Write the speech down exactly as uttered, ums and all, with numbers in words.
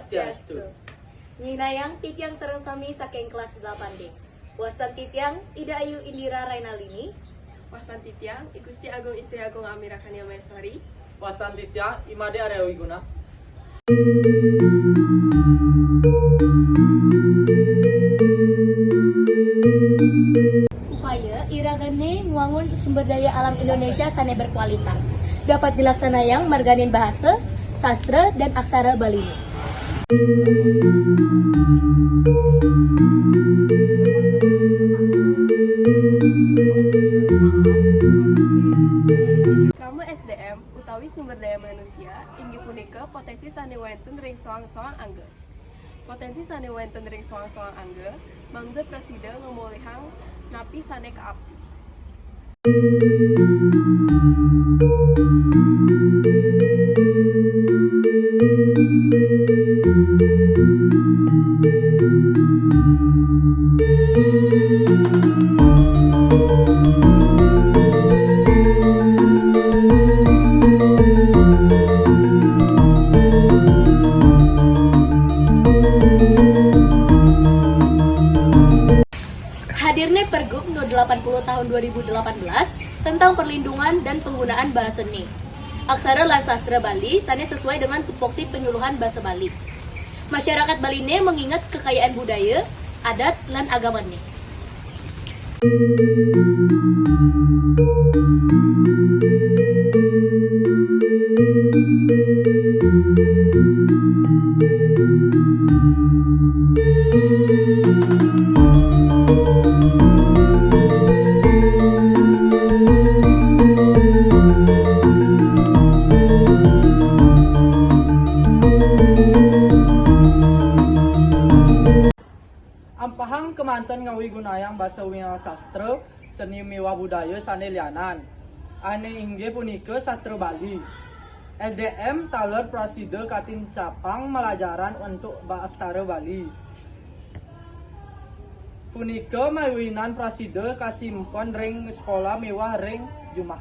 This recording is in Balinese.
Swastiastu. Nyinayang titiang sareng sami saking kelas delapan D. Wastan titiang Ida Ayu Indira Rainalini. Wastan titiang I Gusti Agung Istri Agung Amira Kania Maeswari. Wastan titiang I Made Arya Wiguna. Upaya iragane ngwangun sumber daya alam Indonesia sane berkualitas dapat dilaksanayang marganin bahasa, sastra, dan aksara Bali. Krama S D M utawi sumber daya manusia inggih punika potensi sane wenten ring soang-soang angga. Potensi sane wenten ring soang-soang angga mangda prasida ngamolihang napi sane kaapti. Hadirne Pergub no delapan puluh tahun dua ribu delapan belas tentang perlindungan dan penggunaan bahasa ne. Aksara lan sastra Bali sane sesuai dengan tupoksi penyuluhan bahasa Bali. Masyarakat Bali ne mengingat kekayaan budaya, adat, lan agamane. Ampahang kemanten ngawigunayang basa miwah sastra, seni miwah budaya sane lianan. Ane inggih punika sastra Bali. S D M taler prasida katincapang malajaran untuk ba-, aksara Bali. Punika mawinan prasida kasimpen ring sekolah miwah ring jumah.